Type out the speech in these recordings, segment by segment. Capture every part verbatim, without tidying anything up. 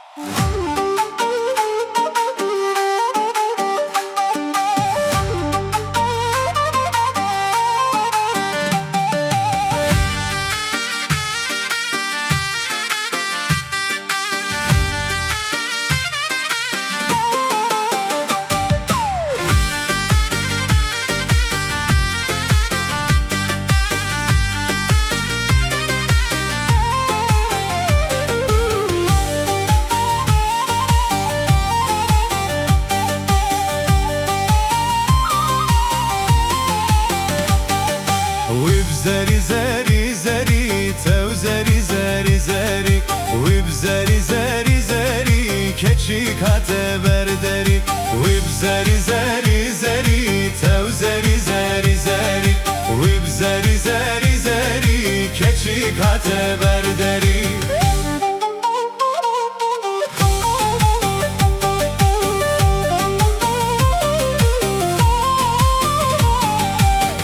Wî bi zerî zerî zerî, tew zerî zerî zerî. Wî bi zerî zerî zerî, keçîk hate ber derî. Wî bi zerî zerî zerî, tew zerî zerî zerî. Wî bi zerî zerî zerî, keçîk hate ber derî.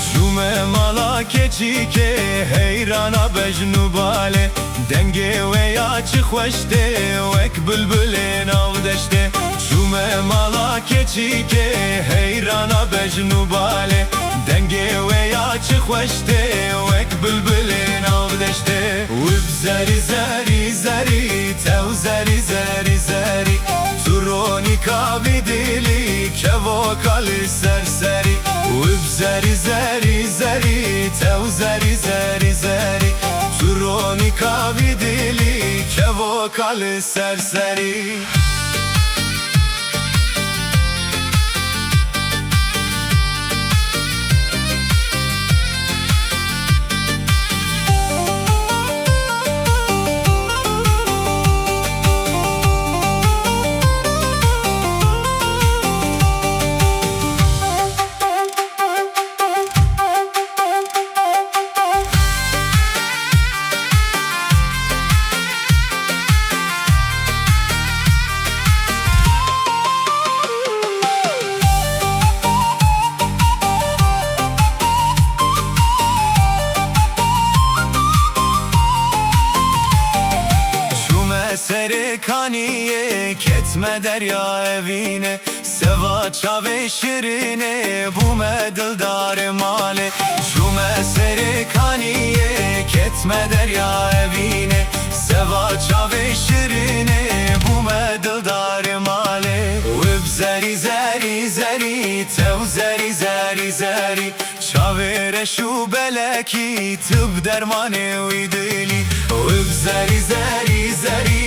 Çûme mala keçîkê, heyrana bejn û balê. Dengê wê ya çi xweş tê, wek bilbilê nav deştê. Çûme mala keçîkê, heyrana bejn û balê. Dengê wê ya çi xweş tê, wek bilbilê nav deştê. Wî bi zerî zerî zerî, tew zerî zerî zerî. Tu ronîka vî dilî, kevoka li ser serî. Wî bi zerî zerî zerî, tew zerî zerî zerî. Tu ronîka vî dilî, kevoka li ser serî. Çûme serê kaniyê, ketme derya evînê. Seva çavê şirînê, bûme dildarê malê. Çûme serê kaniyê, ketme derya evînê. Seva çavê şirînê, bûme dildarê malê. Wî bi zerî zerî zerî, tew zerî zerî zerî. Çavê reş û belekî, tu bi dermanê wî dilî. Wî bi zerî zerî zerî,